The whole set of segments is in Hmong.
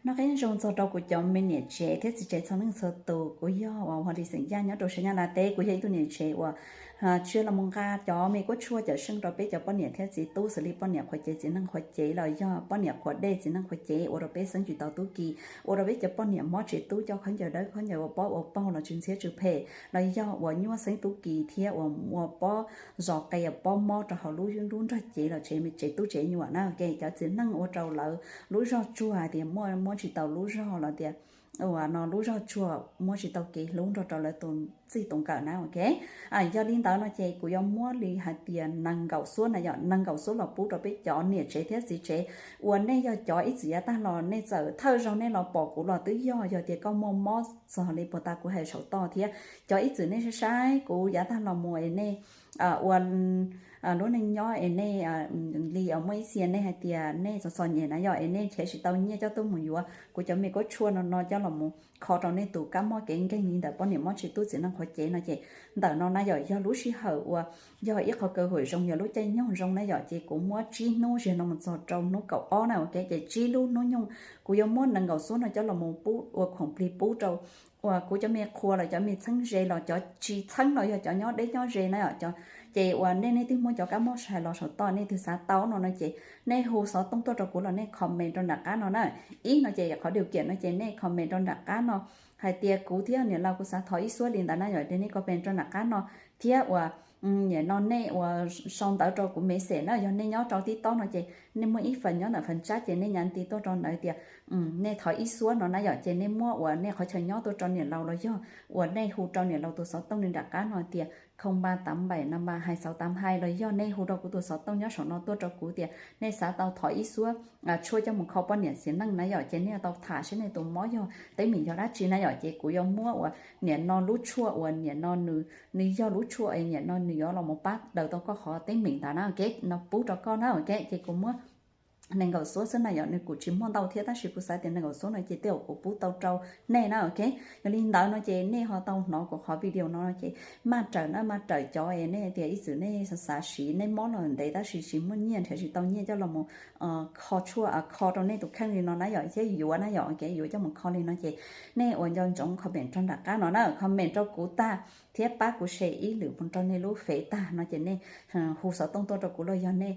Noj qab nyob zoo txog rau kuv cov me niam tsev thiab txiv tsev txhua leej txhua tus. Kuv yog uas Huas Lis xeem Yaj nyob rau Sab Nyab Laj teb. Kuv yog ib tug niam tsev uas tsis los mus nqa cov me kuab tshuaj cawm seej rau peb cov poj niam thiab txiv tub, xws li poj niam qhuav cev txiv neej qhuav cev los yog poj niam qhuav dej txiv neej qhuav cev, ua rau peb xeeb tsis tau tub ki, ua rau peb cov poj niam mob tsis tub, coj khaub ncaws dawb khaub ncaws ua pob ua paug los tsis ntxhiab tsis phem, los yog uas nyuaj xeeb tub ki thiab uas ua pob zos qe pob mob rau hauv lub lub nrog cev los tsev tub tsev nyuam na. Cov txiv neej ua rau lawv lub zog tsuag hais tias muaj muab tsis tau lub zog los tias uas no lub zog tsuag muab tsis tau kev hlub nrog rau lawv tus txij tus nkawm na. Yog li ntawd no ces kuv yuav muab li hais tias nees nkaum xuab na yom, nees nkaum xuab los pub rau peb cov niam tsev thiab txiv tsev uas nej yog cov ib txwm yav tag los nej txawm thawj zaug nej los pom kuv los twb yog, yog tias koj muaj mob txog li puag ta kuv hais saum toj thiab cov ib txwm nej saib saib kuv yav tag los mus es nej ua lub neej nyob es nej li muaj ib txhia nej hais tias nej txom txom nyem na yom, es nej nrhiav tsis tau nyiaj coj tuaj mus yuav kuv cov me kuab tshuaj no no coj los mus kho rau nej tus kab mob kev nkeeg li ntawm poj niam mob tsis tub txiv neej qhuav cev no ces ntawm no na yom, yog lub sij hawm uas yog ib qho kaw huam zoo, yog lub caij nyoog zoo na yom, ces kuv muab tsib hnub ziag no mus txog rau hnub kaum ob na, ces tsib lub hnub nyoog kuv yuav muab nees nkaum xuab no coj los mus pub ua khoom plig pub rau uas kuv cov me qhua los cov me txheeb ze los cov tsis txheeb los yog cov nyob deb nyob ze na yom, ces uas nej nej twb muab cov kab mob sai los saum toj nej twb xav tau no no ces nej hu xov tooj tuaj rau kuv los nej comment rau nram qab no na. Ib no ces qhov điều kiện no ces nej comment rau nram qab no hais tias kuv thiab niam laus kuv xav thov ib xuab li ntawd na yom, ces nej comment rau nram qab no thiab uas nim no nej uas sau ntawv rau kuv message na, yog nej nyob rau TikTok no ces nej muaj ib phần nyob ntawm phần chat ces nej nhắn tin tuaj rau ntawd tias nej thov ib xuab no na yom, ces nej muab uas nej qhov chaw nyob tuaj rau niam laus los yog uas nej hu rau niam laus tus xov tooj li nram qab no tias không ba tám bảy năm ba hai sáu tám hai los yog nej hu rau kuv tus xov tooj nyob saum no tuaj rau kuv tias nej xav tau thov ib xuab tshuaj coj mus kho poj niam txiv neej na yom, ces nej tau tham saib nej tus mob yog teeb meem yog dab tsi na yom, ces kuv yuav muab uas nim no lub tshuaj uas nim no nws yog lub tshuaj es nim no nws yuav los mus pab daws tau koj qhov teeb meem ntawd na, no pub rau koj na, ces kuv muab nees nkaum xuab xwb na yom, nws kuj tsis muaj ntau thiab tab sis kuv xav tias nees nkaum xuab no ces tej zaum kuv pub tau rau nej na, ok. Yog li ntawd no ces nej ho tau hnov kuv qhov video no ces maj rawm na, maj rawm cov es nej tias ib txwm nej xav siv, nej mob los ntev tab sis tsis muaj nyiaj, nrhiav tsis tau nyiaj coj los mus kho tshuaj kho rau nej tus kheej li no na yom, thiab yuav na yom, ok, yuav coj mus kho li no ces nej uas nco ntsoov comment rau nram qab no na, comment rau kuv tag thiab pab kuv share ib lwm mus rau nej lub fev tag no ces nej hu xov tooj tuaj rau kuv los yog nej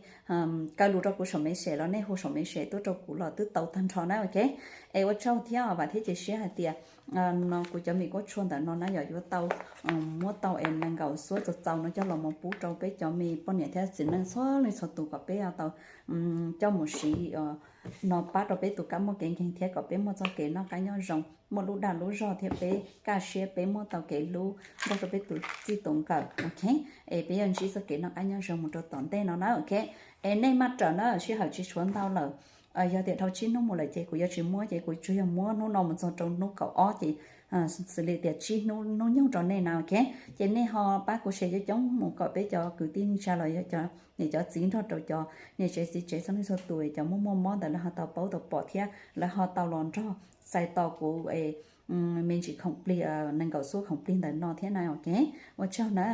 kaw lus rau kuv saum message los nej hu saum message tuaj rau kuv los twb tau tag nrho na, ok. Es ua tsaug thiab vam thiab cia siab hais tias no kuv cov me kuab tshuaj ntawm no na yom yuav tau muab tau es nees nkaum xuab txaus txaus no coj los mus pub rau peb cov me poj niam thiab txiv neej txhua leej txhua tus kom peb tau coj mus siv no pab rau peb tus kab mob kev nkeeg thiab kom peb muaj txoj kev noj qab nyob zoo, muaj lub dag lub zog thiab peb kaj siab peb muab tau kev hlub nrog rau peb tus txij tus nkawm, ok. Es peb yuav ntsib txoj kev noj qab nyob zoo mus rau tom ntej no na, ok. Es nej maj rawm na, sij hawm tsis tshuav ntau lawm. Yog tias dhau tsib hnub mus lawm ces kuv yuav tsis muab, ces kuv tsuas yog muab hnub no mus txog rau hnub kaum ob ces xws li tias tsib hnub hnub nyoog rau nej na, ok. Ces nej ho pab kuv share coob coob mus kom peb cov kwv tij neej tsa los yog cov niam cov txiv nrog rau cov niam tsev txiv tsev txhua leej txhua tus cov muaj muaj mob ntawd lawv ho tau paub tau pom thiab lawv ho tau los nrog txais tos kuv me ntsis khoom plig, nees nkaum xuab khoom plig ntawm no thiab na, ok. Ua tsaug na.